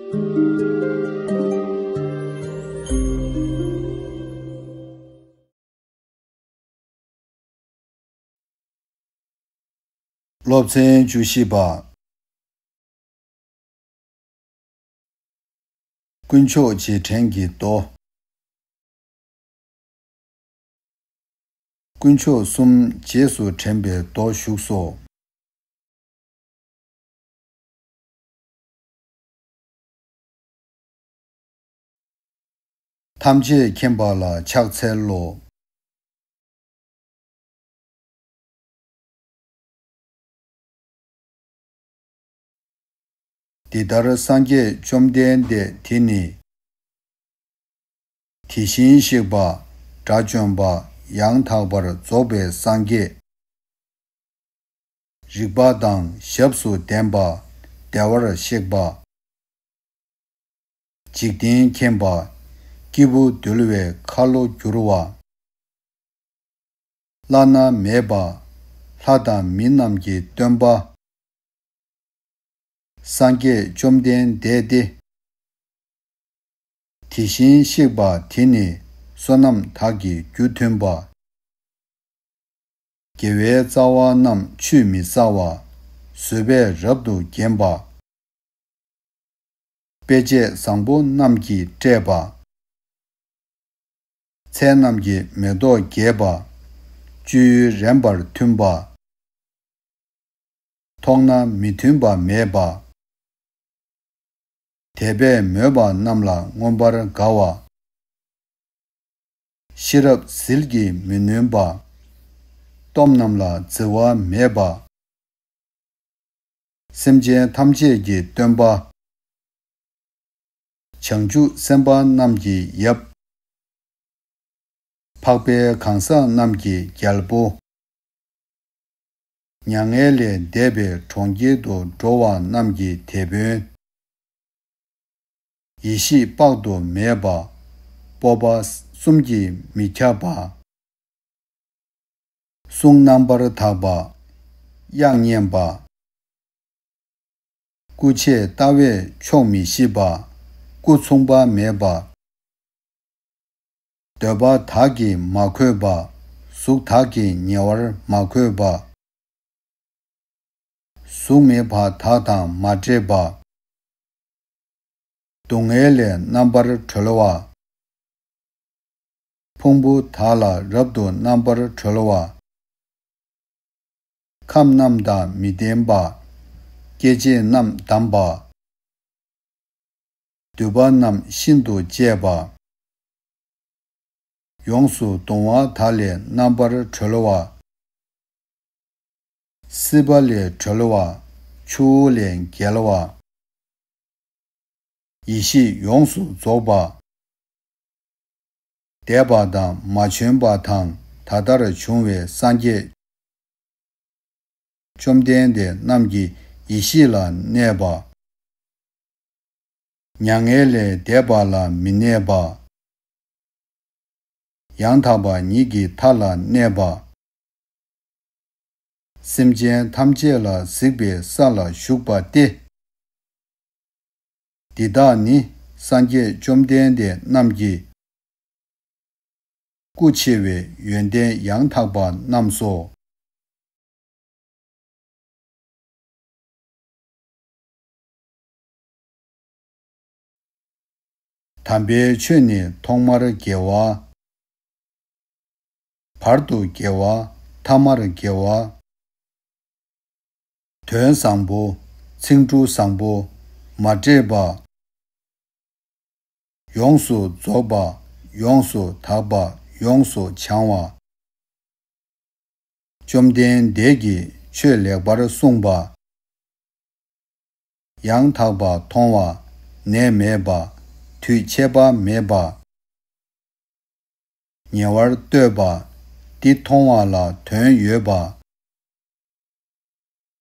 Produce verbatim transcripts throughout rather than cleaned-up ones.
སློབ་ཚན་བཅུ་བཞི་པ། དཀོན་མཆོག་རྗེས་དྲན་གྱི་མདོ། དཀོན་མཆོག་གསུམ་རྗེས་སུ་དྲན་པའི་མདོ་བཞུགས་སོ། ཐམས་ཅད་མཁྱེན་པ་ལ་ཕྱག་འཚལ་ལོ། འདི་ལྟར་སངས་རྒྱས་བཅོམ་ལྡན་འདས་དེ་ནི། དེ་བཞིན་གཤེགས་པ། དགྲ་བཅོམ་པ། ཡང་དག་པར་རྫོགས་པའི་སངས་རྒྱས། རིག་པ་དང་ཞབས་སུ་ལྡན་པ། བདེ་བར་གཤེགས་པ། འཇིག་རྟེན་མཁྱེན་པ། སྐྱེས་བུ་འདུལ་བའི་ཁ་ལོ་བསྒྱུར་བ། བླ་ན་མེད་པ། ལྷ་དང་མི་རྣམས་ཀྱི་སྟོན་པ། སངས་རྒྱས་བཅོམ་ལྡན་འདས་ཏེ། དེ་བཞིན་གཤེགས་པ་དེ་ནི་བསོད་ནམས་དག་གི་རྒྱུ་མཐུན་པ། དགེ་བའི་རྩ་བ་རྣམས་ཆུད་མི་ཟ་བ། བཟོད་པས་རབ་ཏུ་བརྒྱན་པ། དཔེ་བྱད་བཟང་པོ་རྣམས་ཀྱིས་སྤྲས་པ། ཚལ་རྣམས་ཀྱི་མེ་ཏོག་རྒྱས་པ། སྤྱོད་ཡུལ་རན་པར་མཐུན་པ། མཐོང་ན་མི་མཐུན་པ་མེད་པ། དད་པས་མོས་པ་རྣམས་ལ་མངོན་པར་དགའ་བ། ཤེས་རབ་ཟིལ་གྱིས་མི་ནོན་པ། སྟོབས་རྣམས་ལ་བརྫི་བ་མེད་པ། སེམས་ཅན་ཐམས་ཅད་ཀྱི་སྟོན་པ། བྱང་ཆུབ་སེམས་དཔའ་རྣམས་ཀྱི་ཡབ། འཕགས་པའི་གང་ཟག་རྣམས་ཀྱི་རྒྱལ་པོ། མྱ་ངན་ལས་འདས་པའི་གྲོང་ཁྱེར་དུ་འགྲོ་བ་རྣམས་ཀྱི་དེད་དཔོན། ཡེ་ཤེས་དཔག་ཏུ་མེད་པ། སྤོབས་པ་གསུམ་གྱིས་མི་ཁྱབ་པ། གསུང་རྣམ་པར་དག་པ། དབྱངས་སྙན་པ། སྐུ་ཆེ་ལྟ་བས་ཆོག་མི་ཤེས་པ། སྐུ་མཚུངས་པ་མེད་པ། འདོད་པ་དག་གིས་མ་གོས་པ། གཟུགས་དག་གིས་ཉེ་བར་མ་གོས་པ། གཟུགས་མེད་པ་དག་དང་མ་འདྲེས་པ། སྡུག་བསྔལ་ལས་རྣམ་པར་གྲོལ་བ། ཕུང་པོ་དག་ལ་རབ་ཏུ་རྣམ་པར་གྲོལ་བ། ཁམས་རྣམས་དང་མི་ལྡན་པ། སྐྱེ་མཆེད་རྣམས་བསྡམས་པ། འདུས་པ་རྣམས་ཤིན་ཏུ་བཅད་པ། ཡོངས་སུ་གདུང་བ་དག་ལས་རྣམ་པར་གྲོལ་བ། སྲིད་པ་ལས་གྲོལ་བ། ཆུ་བོ་ལས་བརྒལ་བ། ཡེ་ཤེས་ཡོངས་སུ་རྫོགས་པ། འདས་པ་དང་མ་བྱོན་པ་དང་ད་ལྟར་བྱུང་བའི་སངས་རྒྱས། བཅོམ་ལྡན་འདས་རྣམས་ཀྱི་ཡེ་ཤེས་ལ་གནས་པ། མྱ་ངན་ལས་འདས་པ་ལ་མི་གནས་པ། ཡང་དག་པ་ཉིད་ཀྱི་མཐའ་ལ་གནས་པ། སེམས་ཅན་ཐམས་ཅད་ལ་གཟིགས་པའི་ས་ལ་བཞུགས་པ་སྟེ། འདི་དག་ནི་སངས་རྒྱས་བཅོམ་ལྡན་འདས་རྣམས་ཀྱི་སྐུ་ཆེ་བའི་ཡོན་ཏན་ཡང་དག་པ་རྣམས་སོ། དམ་པའི་ཆོས་ནི་ཐོག་མར་དགེ་བ། བར་དུ་དགེ་བ། ཐ་མར་དགེ་བ། དོན་བཟང་པོ། ཚིག་འབྲུ་བཟང་པོ། མ་འདྲེས་པ། ཡོངས་སུ་རྫོགས་པ། ཡོངས་སུ་དག་པ། ཡོངས་སུ་བྱང་བ། བཅོམ་ལྡན་འདས་ཀྱིས་ཆོས་ལེགས་པར་གསུངས་པ། ཡང་དག་པ་མཐོང་བ། ནད་མེད་པ། དུས་ཆད་པ་མེད་པ། ཉེ་བར་ལྟོས་པ། འདི་མཐོང་བ་ལ་དོན་ཡོད་པ།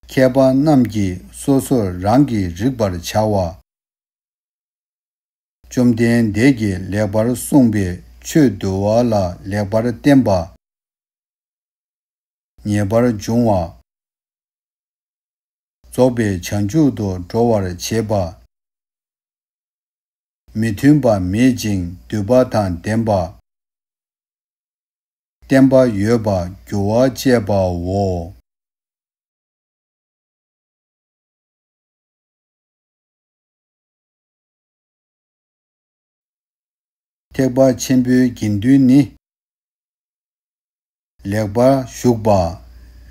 མཁས་པ་རྣམས་ཀྱིས་སོ་སོར་རང་གིས་རིག་པར་བྱ་བ། བཅོམ་ལྡན་འདས་ཀྱིས་ལེགས་པར་གསུངས་པའི་ཆོས་འདུལ་བ་ལ་ལེགས་པར་བསྟན་པ། ངེས་པར་འབྱུང་བ། རྫོགས་པའི་བྱང་ཆུབ་ཏུ་འགྲོ་བར་བྱེད་པ། མི་མཐུན་པ་མེད་ཅིང་འདུས་པ་དང་ལྡན་པ། བརྟན་པ་ཡོད་པ་འགྱུར་བ་བཅས་པའོ། ཐེག་པ་ཆེན་པོའི་དགེ་འདུན་ནི། ལེགས་པར་ཞུགས་པ།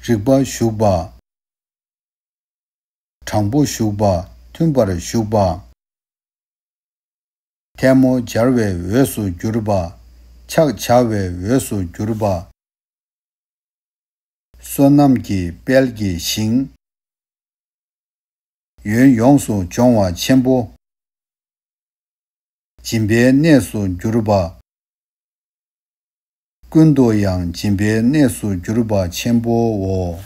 རིགས་པ་ཞུགས་པ། དྲང་པོ་ཞུགས་པ། མཐུན་པར་ཞུགས་པ། ཐལ་མོ་སྦྱར་བའི་འོས་སུ་གྱུར་པ། ཕྱག་བྱ་བའི་འོས་སུ་གྱུར་པ། བསོད་ནམས་ཀྱི་དཔལ་གྱི་ཞིང་། ཡོན་ཡོངས་སུ་སྦྱོང་བ་ཆེན་པོ། སྦྱིན་པའི་གནས་སུ་གྱུར་པ། ཀུན་ཏུ་ཡང་སྦྱིན་པའི་གནས་སུ་གྱུར་པ་ཆེན་པོའོ།